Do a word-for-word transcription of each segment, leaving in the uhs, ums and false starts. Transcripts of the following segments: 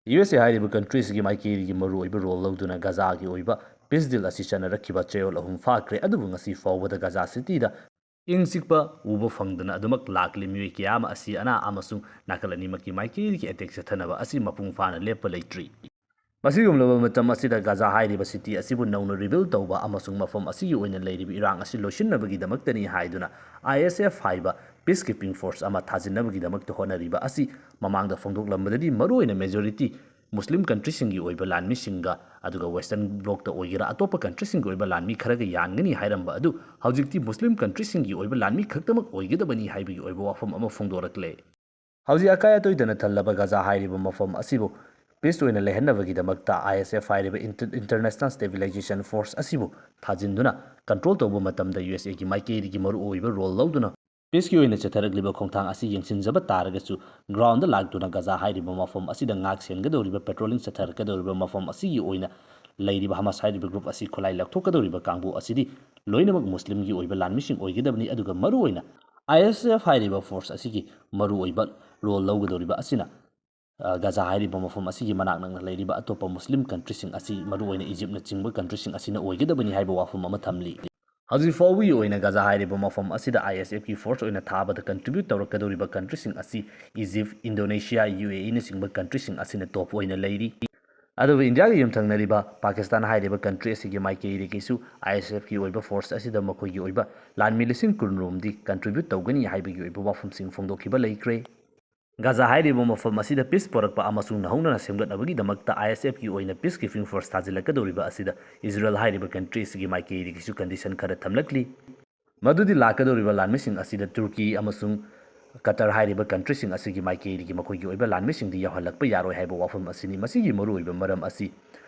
U S ꯑꯦ ꯍꯥꯏꯔꯤꯕ country ꯑꯁꯤꯒꯤ ꯃꯥꯏꯀꯩꯗꯒꯤ ꯃꯔꯨꯑꯣꯏꯕ ꯔꯣꯜ ꯂꯧꯗꯨꯅ ꯒꯖꯥꯒꯤ ꯑꯣꯏꯕ ꯄꯤꯁ ꯗꯤꯜ ꯑꯁꯤ ꯆꯠꯅꯔꯛꯈꯤꯕ ꯆꯌꯣꯜ ꯑꯍꯨꯝ ꯐꯥꯈ꯭ꯔꯦ, ꯑꯗꯨꯕꯨ ꯉꯁꯤ ꯐꯥꯎꯕꯗ ꯒꯖꯥ ꯁꯤꯇꯤꯗ ꯏꯪ ꯆꯤꯛꯄ ꯎꯕ ꯐꯪꯗꯅ ꯑꯗꯨꯃꯛ ꯂꯥꯛꯂꯤ꯫ ꯃꯤꯑꯣꯏ ꯀꯌꯥ ꯑꯃ ꯑꯁꯤ ꯑꯅꯥ ꯑꯃꯁꯨꯡ ꯅꯥꯀꯜ ꯑꯅꯤꯃꯛꯀꯤ ꯃꯥꯏꯀꯩꯗꯒꯤ ꯑꯦꯇꯦꯛ ꯆꯠꯊꯅꯕ ꯑꯁꯤ ꯃꯄꯨꯡ ꯐꯥꯅ ꯂꯦꯞꯄ ꯂꯩꯇ꯭ꯔꯤ꯫ ꯃꯁꯤꯒꯨꯝꯂꯕ ꯃꯇꯝ ꯑꯁꯤꯗ ꯒꯖꯥ ꯍꯥꯏꯔꯤꯕ ꯁꯤꯇꯤ ꯑꯁꯤꯕꯨ ꯅꯧꯅ ꯔꯤꯕꯤꯜ ꯇꯧꯕ ꯑꯃꯁꯨꯡ ꯃꯐꯝ ꯑꯁꯤꯒꯤ ꯑꯣꯏꯅ ꯂꯩꯔꯤꯕ ꯏꯔꯥꯡ ꯑꯁꯤ ꯂꯣꯏꯁꯤꯟꯅꯕꯒꯤꯗꯃꯛꯇꯅꯤ ꯍꯥꯏꯗꯨꯅ ꯑꯥꯏ ꯑꯦꯁ ꯑꯦꯐ ꯍꯥꯏꯕ ꯄꯤꯁ ꯀꯤꯄꯤꯡ ꯐꯣꯔꯁ ꯑꯃ ꯊꯥꯖꯤꯟꯅꯕꯒꯤꯗꯃꯛꯇ ꯍꯣꯠꯅꯔꯤꯕ ꯑꯁꯤ ꯃꯃꯥꯡꯗ ꯐꯣꯡꯗꯣꯛꯂꯝꯕꯗꯗꯤ ꯃꯔꯨꯑꯣꯏꯅ ꯃꯦꯖꯣꯔꯤꯇꯤ ꯃꯨꯁꯂꯤꯝ ꯀꯟꯇ꯭ꯔꯤꯁꯤꯡꯒꯤ ꯑꯣꯏꯕ ꯂꯥꯟꯃꯤꯁꯤꯡꯒ ꯑꯗꯨꯒ ꯋꯦꯁꯇꯔꯟ ꯕ꯭ꯂꯣꯛꯇ ꯑꯣꯏꯒꯦꯔꯥ ꯑꯇꯣꯞꯄ ꯀꯟꯇ꯭ꯔꯤꯁꯤꯡꯒꯤ ꯑꯣꯏꯕ ꯂꯥꯟꯃꯤ ꯈꯔꯒ ꯌꯥꯟꯒꯅꯤ ꯍꯥꯏꯔꯝꯕ ꯑꯗꯨ ꯍꯧꯖꯤꯛꯇꯤ ꯃꯨꯁꯂꯤꯝ ꯀꯟꯇ꯭ꯔꯤꯁꯤꯡꯒꯤ ꯑꯣꯏꯕ ꯂꯥꯟꯃꯤ ꯈꯛꯇꯃꯛ ꯑꯣꯏꯒꯗꯕꯅꯤ ꯍꯥꯏꯕꯒꯤ ꯑꯣꯏꯕ ꯋꯥꯐꯝ ꯑꯃ ꯐꯣꯡꯗꯣꯔꯛꯂꯦ꯫ ꯍꯧꯖꯤꯛ ꯑꯀꯥꯏ ꯑꯇꯣꯏꯗꯅ ꯊꯜꯂꯕ ꯒꯖꯥ ꯍꯥꯏꯔꯤꯕ ꯃꯐꯝ ꯑꯁꯤꯕꯨ ꯄꯤꯁ ꯑꯣꯏꯅ ꯂꯩꯍꯟꯅꯕꯒꯤꯗꯃꯛꯇ ꯑꯥꯏ ꯑꯦꯁ ꯑꯦꯐ ꯍꯥꯏꯔꯤꯕ ꯏꯟꯇꯔ-, ꯏꯟꯇꯔꯅꯦꯁꯅꯦꯜ ꯁ꯭ꯇꯦꯕꯤꯂꯥꯏꯖꯦꯁꯟ ꯐꯣꯔꯁ ꯑꯁꯤꯕꯨ ꯊꯥꯖꯤꯟꯗꯨꯅ ꯀꯟꯇ꯭ꯔꯣꯜ ꯇꯧꯕ ꯃꯇꯝꯗ ꯌꯨ ꯑꯦꯁ ꯑꯦꯒꯤ ꯃꯥꯏꯀꯩꯗꯒꯤ ꯃꯔꯨꯑꯣꯏꯕ ꯔꯣꯜ ꯂꯧꯗꯨꯅ ꯄꯤꯁꯀꯤ ꯑꯣꯏꯅ ꯆꯠꯊꯔꯛꯂꯤꯕ ꯈꯣꯡꯊꯥꯡ ꯑꯁꯤ ꯌꯦꯡꯁꯤꯟꯖꯕ ꯇꯥꯔꯒꯁꯨ, ꯒ꯭ꯔꯥꯎꯟꯗ ꯂꯥꯛꯇꯨꯅ ꯒꯖꯥ ꯍꯥꯏꯔꯤꯕ ꯃꯐꯝ ꯑꯁꯤꯗ ꯉꯥꯛ ꯁꯦꯟꯒꯗꯧꯔꯤꯕ, ꯄꯦꯇ꯭ꯔꯣꯂꯤꯡ ꯆꯠꯊꯔꯛꯀꯗꯧꯔꯤꯕ ꯃꯐꯝ ꯑꯁꯤꯒꯤ ꯑꯣꯏꯅ ꯂꯩꯔꯤꯕ ꯍꯃꯥꯁ ꯍꯥꯏꯔꯤꯕ ꯒ꯭ꯔꯨꯞ ꯑꯁꯤ ꯈꯨꯠꯂꯥꯏ ꯂꯧꯊꯣꯛꯀꯗꯧꯔꯤꯕ ꯀꯥꯡꯕꯨ ꯑꯁꯤꯗꯤ ꯂꯣꯏꯅꯃꯛ ꯃꯨꯁꯂꯤꯝꯒꯤ ꯑꯣꯏꯕ ꯂꯥꯟꯃꯤꯁꯤꯡ ꯑꯣꯏꯒꯗꯕꯅꯤ, ꯑꯗꯨꯒ ꯃꯔꯨꯑꯣꯏꯅ ꯑꯥꯏ ꯑꯦꯁ ꯑꯦꯐ ꯍꯥꯏꯔꯤꯕ ꯐꯣꯔꯁ ꯑꯁꯤꯒꯤ ꯃꯔꯨꯑꯣꯏꯕ ꯔꯣꯜ ꯂꯧꯒꯗꯧꯔꯤꯕ ꯑꯁꯤꯅ, ꯑ, ꯒꯖꯥ ꯍꯥꯏꯔꯤꯕ ꯃꯐꯝ ꯑꯁꯤꯒꯤ ꯃꯅꯥꯛ ꯅꯛꯅ ꯂꯩꯔꯤꯕ ꯑꯇꯣꯞꯄ ꯃꯨꯁꯂꯤꯝ ꯀꯟꯇ꯭ꯔꯤꯁꯤꯡ ꯑꯁꯤ, ꯃꯔꯨꯑꯣꯏꯅ ꯏꯖꯤꯞꯅꯆꯤꯡꯕ ꯀꯟꯇ꯭ꯔꯤꯁꯤꯡ ꯑꯁꯤꯅ ꯑꯣꯏꯒꯗꯕꯅꯤ ꯍꯥꯏꯕ ꯋꯥꯐꯝ ꯑꯃ ꯊꯝꯂꯤ꯫ ꯍꯧꯖꯤꯛ ꯐꯥꯎꯕꯒꯤ ꯑꯣꯏꯅ ꯒꯖꯥ ꯍꯥꯏꯔꯤꯕ ꯃꯐꯝ ꯑꯁꯤꯗ ꯑꯥꯏ ꯑꯦꯁ ꯑꯦꯐꯀꯤ ꯐꯣꯔꯁ ꯑꯣꯏꯅ ꯊꯥꯕꯗ ꯀꯟꯇ꯭ꯔꯤꯕ꯭ꯌꯨꯠ ꯇꯧꯔꯛꯀꯗꯧꯔꯤꯕ ꯀꯟꯇ꯭ꯔꯤꯁꯤꯡ ꯑꯁꯤ ꯏꯖꯤꯞ, ꯏꯟꯗꯣꯅꯦꯁꯤꯌꯥ, ꯌꯨ ꯑꯦ ꯏꯅꯆꯤꯡꯕ ꯀꯟꯇ꯭ꯔꯤꯁꯤꯡ ꯑꯁꯤꯅ ꯇꯣꯞ ꯑꯣꯏꯅ ꯂꯩꯔꯤ꯫ ꯑꯗꯨꯒ ꯏꯟꯗꯤꯌꯥꯒ ꯌꯨꯝꯊꯪꯅꯔꯤꯕ ꯄꯥꯀꯤꯁꯇꯥꯟ ꯍꯥꯏꯔꯤꯕ ꯀꯟꯇ꯭ꯔꯤ ꯑꯁꯤꯒꯤ ꯃꯥꯏꯀꯩꯗꯒꯤꯁꯨ ꯑꯥꯏ ꯑꯦꯁ ꯑꯦꯐꯀꯤ ꯑꯣꯏꯕ ꯐꯣꯔꯁ ꯑꯁꯤꯗ ꯃꯈꯣꯏꯒꯤ ꯑꯣꯏꯕ ꯂꯥꯟꯃꯤ ꯂꯤꯁꯤꯡ ꯀꯨꯟ ꯔꯣꯝꯗꯤ ꯀꯟꯇ꯭ꯔꯤꯕ꯭ꯌꯨꯠ ꯇꯧꯒꯅꯤ ꯍꯥꯏꯕꯒꯤ ꯑꯣꯏꯕ ꯋꯥꯐꯝꯁꯤꯡ ꯐꯣꯡꯗꯣꯛꯈꯤꯕ ꯂꯩꯈ꯭ꯔꯦ꯫ ꯒꯥꯖꯥ ꯍꯥꯏꯔꯤꯕ ꯃꯐꯝ ꯑꯁꯤꯗ ꯄꯤꯁ ꯄꯨꯔꯛꯄ ꯑꯃꯁꯨꯡ ꯅꯧꯍꯧꯅꯅ ꯁꯦꯝꯒꯠꯅꯕꯒꯤꯗꯃꯛꯇ ꯑꯥꯏ ꯑꯦꯁ ꯑꯦꯐꯀꯤ ꯑꯣꯏꯅ ꯄꯤꯁ ꯀꯤꯄꯤꯡ ꯐꯣꯔꯁ ꯊꯥꯖꯤꯜꯂꯛꯀꯗꯧꯔꯤꯕ ꯑꯁꯤꯗ ꯏꯖꯔꯦꯜ ꯍꯥꯏꯔꯤꯕ ꯀꯟꯇ꯭ꯔꯤ ꯑꯁꯤꯒꯤ ꯃꯥꯏꯀꯩꯗꯒꯤꯁꯨ ꯀꯟꯗꯤꯁꯟ ꯈꯔ ꯊꯝꯂꯛꯂꯤ꯫ ꯃꯗꯨꯗꯤ ꯂꯥꯛꯀꯗꯧꯔꯤꯕ ꯂꯥꯟꯃꯤꯁꯤꯡ ꯑꯁꯤꯗ ꯇꯨꯔꯀꯤ ꯑꯃꯁꯨꯡ ꯀꯇꯔ ꯍꯥꯏꯔꯤꯕ ꯀꯟꯇ꯭ꯔꯤꯁꯤꯡ ꯑꯁꯤꯒꯤ ꯃꯥꯏꯀꯩꯗꯒꯤ ꯃꯈꯣꯏꯒꯤ ꯑꯣꯏꯕ ꯂꯥꯟꯃꯤꯁꯤꯡꯗꯤ ꯌꯥꯎꯍꯜꯂꯛꯄ ꯌꯥꯔꯣꯏ ꯍꯥꯏꯕ ꯋꯥꯐꯝ ꯑꯁꯤꯅꯤ꯫ ꯃꯁꯤꯒꯤ ꯃꯔꯨꯑꯣꯏꯕ ꯃꯔꯝ ꯑꯁꯤ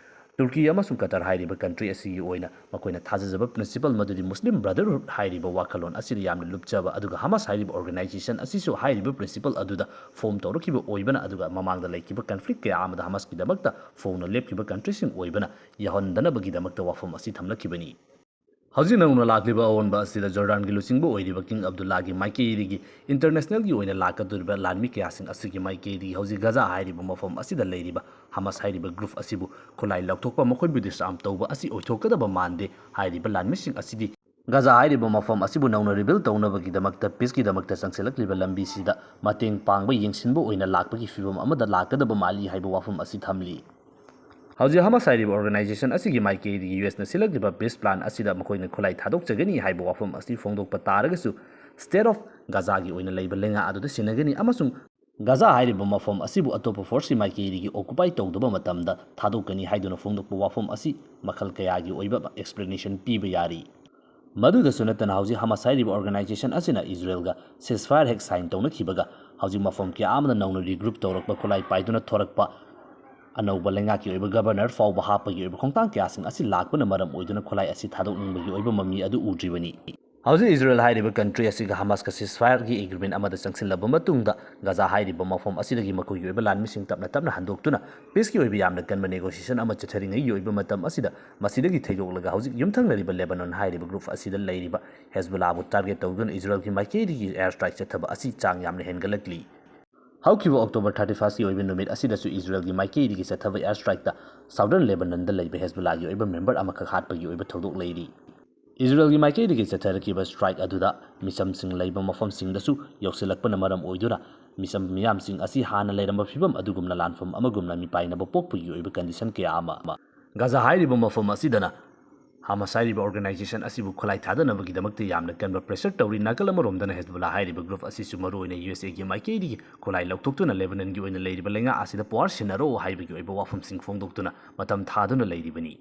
ꯇꯨꯔꯀꯤ ꯑꯃꯁꯨꯡ ꯀꯇꯔ ꯍꯥꯏꯔꯤꯕ ꯀꯟꯇ꯭ꯔꯤ ꯑꯁꯤꯒꯤ ꯑꯣꯏꯅ ꯃꯈꯣꯏꯅ ꯊꯥꯖꯖꯕ ꯄ꯭ꯔꯤꯟꯁꯤꯄꯜ ꯃꯗꯨꯗꯤ ꯃꯨꯁꯂꯤꯝ ꯕ꯭ꯔꯗꯔꯍꯨꯗ ꯍꯥꯏꯔꯤꯕ ꯋꯥꯈꯜꯂꯣꯟ ꯑꯁꯤꯗ ꯌꯥꯝꯅ ꯂꯨꯞꯆꯕ, ꯑꯗꯨꯒ ꯍꯃꯥꯁ ꯍꯥꯏꯔꯤꯕ ꯑꯣꯔꯒꯅꯥꯏꯖꯦꯁꯟ ꯑꯁꯤꯁꯨ ꯍꯥꯏꯔꯤꯕ ꯄ꯭ꯔꯤꯟꯁꯤꯄꯜ ꯑꯗꯨꯗ ꯐꯣꯝ ꯇꯧꯔꯛꯈꯤꯕ ꯑꯣꯏꯕꯅ, ꯑꯗꯨꯒ ꯃꯃꯥꯡꯗ ꯂꯩꯈꯤꯕ ꯀꯟꯐ꯭ꯂꯤꯛ ꯀꯌꯥ ꯑꯃꯗ ꯍꯃꯥꯁꯀꯤꯗꯃꯛꯇ ꯐꯣꯡꯅ ꯂꯦꯞꯈꯤꯕ ꯀꯟꯇ꯭ꯔꯤꯁꯤꯡ ꯑꯣꯏꯕꯅ ꯌꯥꯎꯍꯟꯗꯅꯕꯒꯤꯗꯃꯛꯇ ꯋꯥꯐꯝ ꯑꯁꯤ ꯊꯝꯂꯛꯈꯤꯕꯅꯤ꯫ ꯍꯧꯖꯤꯛ ꯅꯧꯅ ꯂꯥꯛꯂꯤꯕ ꯑꯑꯣꯟꯕ ꯑꯁꯤꯗ ꯖꯣꯔꯗꯥꯟꯒꯤ ꯂꯨꯆꯤꯡꯕ ꯑꯣꯏꯔꯤꯕ ꯀꯤꯡ ꯑꯕꯗꯨꯜꯂꯥꯒꯤ ꯃꯥꯏꯀꯩꯗꯒꯤ ꯏꯟꯇꯔꯅꯦꯁꯅꯦꯜꯒꯤ ꯑꯣꯏꯅ ꯂꯥꯛꯀꯗꯧꯔꯤꯕ ꯂꯥꯟꯃꯤ ꯀꯌꯥꯁꯤꯡ ꯑꯁꯤꯒꯤ ꯃꯥꯏꯀꯩꯗꯒꯤ ꯍꯧꯖꯤꯛ ꯒꯖꯥ ꯍꯥꯏꯔꯤꯕ ꯃꯐꯝ ꯑꯁꯤꯗ ꯂꯩꯔꯤꯕ ꯍꯃꯥꯁ ꯍꯥꯏꯔꯤꯕ ꯒ꯭ꯔꯨꯞ ꯑꯁꯤꯕꯨ ꯈꯨꯠꯂꯥꯏ ꯂꯧꯊꯣꯛꯄ, ꯃꯈꯣꯏꯕꯨ ꯗꯤꯁꯥꯔꯝ ꯇꯧꯕ ꯑꯁꯤ ꯑꯣꯏꯊꯣꯛꯀꯗꯕ ꯃꯥꯟꯗꯦ꯫ ꯍꯥꯏꯔꯤꯕ ꯂꯥꯟꯃꯤꯁꯤꯡ ꯑꯁꯤꯗꯤ ꯒꯖꯥ ꯍꯥꯏꯔꯤꯕ ꯃꯐꯝ ꯑꯁꯤꯕꯨ ꯅꯧꯅ ꯔꯤꯕꯤꯜ ꯇꯧꯅꯕꯒꯤꯗꯃꯛꯇ ꯄꯤꯁꯀꯤꯗꯃꯛꯇ ꯆꯪꯁꯤꯜꯂꯛꯂꯤꯕ ꯂꯝꯕꯤꯁꯤꯗ ꯃꯇꯦꯡ ꯄꯥꯡꯕ, ꯌꯦꯡꯁꯤꯟꯕ ꯑꯣꯏꯅ ꯂꯥꯛꯄꯒꯤ ꯐꯤꯕꯝ ꯑꯃꯗ ꯂꯥꯛꯀꯗꯕ ꯃꯥꯜꯂꯤ ꯍꯥꯏꯕ ꯋꯥꯐꯝ ꯑꯁꯤ ꯊꯝꯂꯤ꯫ ꯍꯧꯖꯤꯛ ꯍꯃꯥꯁ ꯍꯥꯏꯔꯤꯕ ꯑꯣꯔꯒꯅꯥꯏꯖꯦꯁꯟ ꯑꯁꯤꯒꯤ ꯃꯥꯏꯀꯩꯗꯒꯤ ꯌꯨ ꯑꯦꯁꯅ ꯁꯤꯜꯂꯛꯂꯤꯕ ꯄꯤꯁ ꯄ꯭ꯂꯥꯟ ꯑꯁꯤꯗ ꯃꯈꯣꯏꯅ ꯈꯨꯠꯂꯥꯏ ꯊꯥꯗꯣꯛꯆꯒꯅꯤ ꯍꯥꯏꯕ ꯋꯥꯐꯝ ꯑꯁꯤ ꯐꯣꯡꯗꯣꯛꯄ ꯇꯥꯔꯒꯁꯨ, ꯁ꯭ꯇꯦꯠ ꯑꯣꯐ ꯒꯖꯥꯒꯤ ꯑꯣꯏꯅ ꯂꯩꯕ ꯂꯩꯉꯥꯛ ꯑꯗꯨꯗ ꯁꯤꯟꯅꯒꯅꯤ ꯑꯃꯁꯨꯡ ꯒꯖꯥ ꯍꯥꯏꯔꯤꯕ ꯃꯐꯝ ꯑꯁꯤꯕꯨ ꯑꯇꯣꯞꯄ ꯐꯣꯔꯁꯀꯤ ꯃꯥꯏꯀꯩꯗꯒꯤ ꯑꯣꯀꯨꯄꯥꯏ ꯇꯧꯗꯕ ꯃꯇꯝꯗ ꯊꯥꯗꯣꯛꯀꯅꯤ ꯍꯥꯏꯗꯨꯅ ꯐꯣꯡꯗꯣꯛꯄ ꯋꯥꯐꯝ ꯑꯁꯤ ꯃꯈꯜ ꯀꯌꯥꯒꯤ ꯑꯣꯏꯕ ꯑꯦꯛꯁꯄ꯭ꯂꯦꯅꯦꯁꯟ ꯄꯤꯕ ꯌꯥꯔꯤ꯫ ꯃꯗꯨꯗꯁꯨ ꯅꯠꯇꯅ, ꯍꯧꯖꯤꯛ ꯍꯃꯥꯁ ꯍꯥꯏꯔꯤꯕ ꯑꯣꯔꯒꯅꯥꯏꯖꯦꯁꯟ ꯑꯁꯤꯅ ꯏꯖꯔꯦꯜꯒ ꯁꯤꯁꯐꯥꯌꯔ ꯍꯦꯛ ꯁꯥꯏꯟ ꯇꯧꯅꯈꯤꯕꯒ ꯍꯧꯖꯤꯛ ꯃꯐꯝ ꯀꯌꯥ ꯑꯃꯗ ꯅꯧꯅ ꯔꯤꯒ꯭ꯔꯨꯞ ꯇꯧꯔꯛꯄ, ꯈꯨꯠꯂꯥꯏ ꯄꯥꯏꯗꯨꯅ ꯊꯣꯔꯛꯄ, ꯑꯅꯧꯕ ꯂꯩꯉꯥꯛꯀꯤ ꯑꯣꯏꯕ ꯒꯕꯔꯅꯔ ꯐꯥꯎꯕ ꯍꯥꯞꯄꯒꯤ ꯑꯣꯏꯕ ꯈꯣꯡꯊꯥꯡ ꯀꯌꯥꯁꯤꯡ ꯑꯁꯤ ꯂꯥꯛꯄꯅ ꯃꯔꯝ ꯑꯣꯏꯗꯨꯅ ꯈꯨꯠꯂꯥꯏ ꯑꯁꯤ ꯊꯥꯗꯣꯛꯅꯤꯡꯕꯒꯤ ꯑꯣꯏꯕ ꯃꯃꯤ ꯑꯗꯨ ꯎꯗ꯭ꯔꯤꯕꯅꯤ꯫ ꯍꯧꯖꯤꯛ ꯏꯖꯔꯦꯜ ꯍꯥꯏꯔꯤꯕ ꯀꯟꯇ꯭ꯔꯤ ꯑꯁꯤꯒ ꯍꯃꯥꯁꯀ ꯁꯤꯁꯐꯥꯌꯔꯒꯤ ꯑꯦꯒ꯭ꯔꯤꯃꯦꯟ ꯑꯃꯗ ꯆꯪꯁꯤꯜꯂꯕ ꯃꯇꯨꯡꯗ, ꯒꯖꯥ ꯍꯥꯏꯔꯤꯕ ꯃꯐꯝ ꯑꯁꯤꯗꯒꯤ ꯃꯈꯣꯏꯒꯤ ꯑꯣꯏꯕ ꯂꯥꯟꯃꯤꯁꯤꯡ ꯇꯞꯅ ꯇꯞꯅ ꯍꯟꯗꯣꯛꯇꯨꯅ ꯄꯤꯁꯀꯤ ꯑꯣꯏꯕ ꯌꯥꯝꯅ ꯀꯟꯕ ꯅꯦꯒꯣꯁꯤꯌꯦꯁꯟ ꯑꯃ ꯆꯠꯊꯔꯤꯉꯩꯒꯤ ꯑꯣꯏꯕ ꯃꯇꯝ ꯑꯁꯤꯗ, ꯃꯁꯤꯗꯒꯤ ꯊꯩꯗꯣꯛꯂꯒ ꯍꯧꯖꯤꯛ ꯌꯨꯝꯊꯪꯅꯔꯤꯕ ꯂꯦꯕꯥꯅꯣꯟ ꯍꯥꯏꯔꯤꯕ ꯒ꯭ꯔꯨꯞ ꯑꯁꯤꯗ ꯂꯩꯔꯤꯕ ꯍꯦꯖꯕꯨꯂꯥꯕꯨ ꯇꯥꯔꯒꯦꯠ ꯇꯧꯗꯨꯅ ꯏꯖꯔꯦꯜꯒꯤ ꯃꯥꯏꯀꯩꯗꯒꯤ ꯑꯦꯌꯔ ꯁ꯭ꯇ꯭ꯔꯥꯏꯛ ꯆꯠꯊꯕ ꯑꯁꯤ ꯆꯥꯡ ꯌꯥꯝꯅ ꯍꯦꯟꯒꯠꯂꯛꯂꯤ꯫ ꯍꯧꯈꯤꯕ ꯑꯣꯛꯇꯣꯕꯔ ꯊꯥꯔꯇꯤ ꯐꯥꯔꯁꯀꯤ ꯑꯣꯏꯕ ꯅꯨꯃꯤꯠ ꯑꯁꯤꯗꯁꯨ ꯏꯖꯔꯦꯜꯒꯤ ꯃꯥꯏꯀꯩꯗꯒꯤ ꯆꯠꯊꯕ ꯑꯦꯌꯔ ꯁ꯭ꯇ꯭ꯔꯥꯏꯛꯇ ꯁꯥꯎꯗꯔꯟ ꯂꯦꯕꯥꯅꯟꯗ ꯂꯩꯕ ꯍꯦꯖꯕꯨꯂꯥꯒꯤ ꯑꯣꯏꯕ ꯃꯦꯝꯕꯔ ꯑꯃꯈꯛ ꯍꯥꯠꯄꯒꯤ ꯑꯣꯏꯕ ꯊꯧꯗꯣꯛ ꯂꯩꯔꯤ꯫ ꯏꯖꯔꯦꯜꯒꯤ ꯃꯥꯏꯀꯩꯗꯒꯤ ꯆꯠꯊꯔꯛꯈꯤꯕ ꯁ꯭ꯇ꯭ꯔꯥꯏꯛ ꯑꯗꯨꯗ ꯃꯤꯆꯝꯁꯤꯡ ꯂꯩꯕ ꯃꯐꯝꯁꯤꯡꯗꯁꯨ ꯌꯧꯁꯤꯜꯂꯛꯄꯅ ꯃꯔꯝ ꯑꯣꯏꯗꯨꯅ ꯃꯤꯆꯝ ꯃꯤꯌꯥꯝꯁꯤꯡ ꯑꯁꯤ ꯍꯥꯟꯅ ꯂꯩꯔꯝꯕ ꯐꯤꯕꯝ ꯑꯗꯨꯒꯨꯝꯅ ꯂꯥꯟꯐꯝ ꯑꯃꯒꯨꯝꯅ ꯃꯤꯄꯥꯏꯅꯕ ꯄꯣꯛꯄꯒꯤ ꯑꯣꯏꯕ ꯀꯟꯗꯤꯁꯟ ꯀꯌꯥ ꯑꯃ, ꯑꯃ ꯒꯖꯥ ꯍꯥꯏꯔꯤꯕ ꯃꯐꯝ ꯑꯁꯤꯗꯅ ꯍꯃꯥꯁ ꯍꯥꯏꯔꯤꯕ ꯑꯣꯔꯒꯅꯥꯏꯖꯦꯁꯟ ꯑꯁꯤꯕꯨ ꯈꯨꯠꯂꯥꯏ ꯊꯥꯗꯅꯕꯒꯤꯗꯃꯛꯇ ꯌꯥꯝꯅ ꯀꯟꯕ ꯄ꯭ꯔꯦꯁꯔ ꯇꯧꯔꯤ꯫ ꯅꯥꯀꯜ ꯑꯃꯔꯣꯝꯗꯅ ꯍꯦꯖꯕꯨꯂꯥ ꯍꯥꯏꯔꯤꯕ ꯒ꯭ꯔꯨꯞ ꯑꯁꯤꯁꯨ ꯃꯔꯨꯑꯣꯏꯅ ꯌꯨ ꯑꯦꯁ ꯑꯦꯒꯤ ꯃꯥꯏꯀꯩꯗꯒꯤ ꯈꯨꯠꯂꯥꯏ ꯂꯧꯊꯣꯛꯇꯨꯅ ꯂꯦꯕꯥꯅꯟꯒꯤ ꯑꯣꯏꯅ ꯂꯩꯔꯤꯕ ꯂꯩꯉꯥꯛ ꯑꯁꯤꯗ ꯄꯋꯥꯔ ꯁꯤꯟꯅꯔꯣ ꯍꯥꯏꯕꯒꯤ ꯑꯣꯏꯕ ꯋꯥꯐꯝꯁꯤꯡ ꯐꯣꯡꯗꯣꯛꯇꯨꯅ ꯃꯇꯝ ꯊꯥꯗꯨꯅ ꯂꯩꯔꯤꯕꯅꯤ꯫